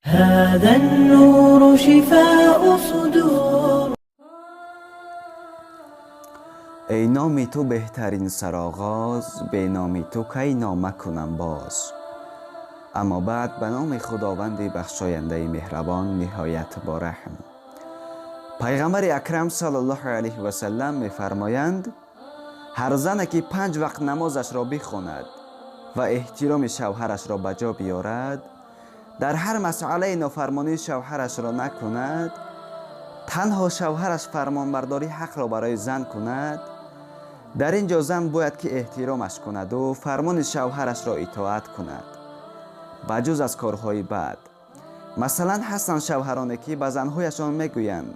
هذا النور شفاء صدور. Эй номи ту беҳтарин сароғоз, беноми ту кай нома кунам боз? Аммо баъд, ба номи Худованди бахшояндаи меҳрабон, ниҳоят бораҳм. Пайғамбари Акрам саллаллоҳу алайҳи васаллам мефармоянд: ҳар зане ки панҷ вақт намозашро бихонад ва эҳтироми шавҳарашро ба ҷо биёрад, дар ҳар масъалаи нофармонии шавҳарашро накунад, танҳо шавҳараш фармонбардорӣ ҳақро барои зан кунад. Дар ин ҷо зан бояд ки эҳтиромаш кунаду фармони шавҳарашро итоат кунад, ба ҷуз аз корҳои бад. Масалан, ҳастанд шавҳароне, ки ба занҳояшон мегӯянд: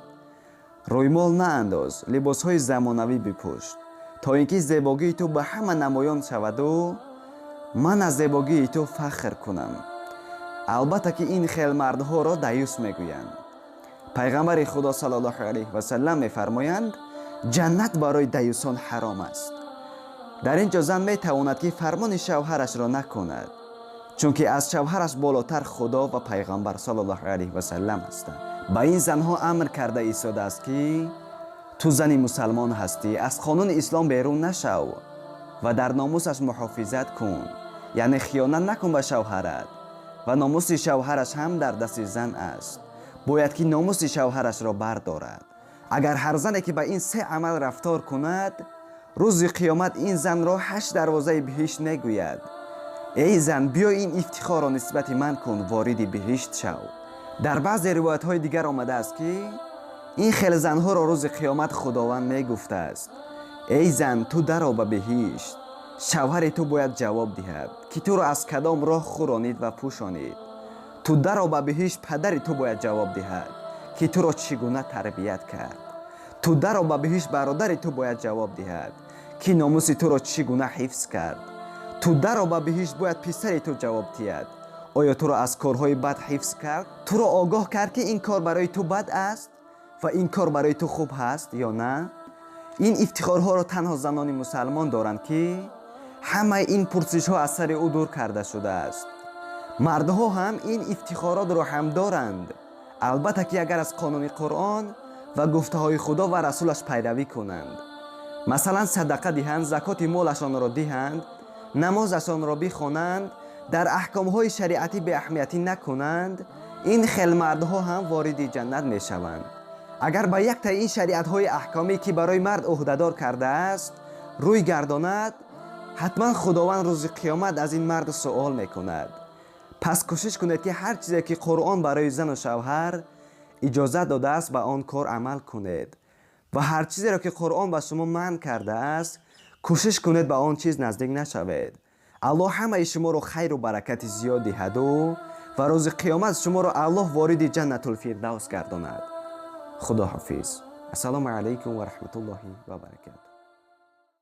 рӯймол наандоз, либосҳои замонавӣ бипӯш, то ин ки зебогии ту ба ҳама намоён шаваду ман аз зебогии ту фахр кунам. Албатта ки ин хел мардҳоро даюс мегӯянд. Пайғамбари Худо саллаллоҳу алайҳи васаллам мефармоянд: ҷаннат барои даюсон ҳаром аст. Дар ин ҷо зан метавонад, ки фармони шавҳарашро накунад, чунки аз шавҳараш болотар Худо ва Пайғамбар саллаллоҳу алайҳи васаллам ҳастанд. Ба ин занҳо амр карда истодааст, ки ту зани мусалмон ҳастӣ, аз қонуни ислом берун нашав ва дар номусаш муҳофизат кун, яъне хиёнат накун ба шавҳарат. Ва номуси шавҳараш ҳам дар дасти зан аст, бояд ки номуси шавҳарашро бардорад. Агар ҳар зане ки ба ин се амал рафтор кунад, рӯзи қиёмат ин занро ҳашт дарвозаи биҳишт мегӯяд: эй зан, биё, ин ифтихорро нисбати ман кун, вориди биҳишт шав. Дар баъзе ривоятҳои дигар омадааст, ки ин хел занҳоро рӯзи қиёмат Худованд мегуфтааст: эй зан, ту даро ба биҳишт, шавҳари ту бояд ҷавоб диҳад, ки туро аз кадом роҳ хӯронид ва пӯшонид. Ту даро ба биҳишт, падари ту бояд ҷавоб диҳад, ки туро чӣ гуна тарбият кард. Ту даро ба биҳишт, бародари ту бояд ҷавоб диҳад, ки номуси туро чӣ гуна ҳифз кард. Ту даро ба биҳишт, бояд писари ту ҷавоб диҳад, оё туро аз корҳои бад ҳифз кард, туро огоҳ кард, ки ин кор барои ту бад аст ва ин кор барои ту хуб ҳаст ё на. Ин ифтихорҳоро танҳо занони мусалмон доранд, ки ҳамаи ин пурсишҳо аз сари ӯ дур карда шудааст. Мардҳо ҳам ин ифтихоротро ҳам доранд, албатта ки агар аз қонуни Қуръон ва гуфтаҳои Худо ва Расулаш пайравӣ кунанд, масалан, садақа диҳанд, закоти молашонро диҳанд, намозашонро бихонанд, дар аҳкомҳои шариатӣ беаҳамиятӣ накунанд. Ин хел мардҳо ҳам вориди ҷаннат мешаванд. Агар ба яктаи ин шариатҳои аҳкомӣ, ки барои мард ӯҳдадор кардааст, рӯй гардонад, ҳатман Худованд рӯзи қиёмат аз ин мард суол мекунад. Пас кӯшиш кунед, ки ҳар чизе ки Қуръон барои зану шавҳар иҷозат додааст, ба он кор амал кунед ва ҳар чизеро ки Қуръон ба шумо манъ кардааст, кӯшиш кунед ба он чиз наздик нашавед. Аллоҳ ҳамаи шуморо хайру баракати зиёд диҳаду ва рӯзи қиёмат шуморо Аллоҳ вориди Ҷаннатулфирдавс гардонад. Худо ҳофиз. Ассалому алайкум ва раҳматуллоҳи ва баракатуҳ.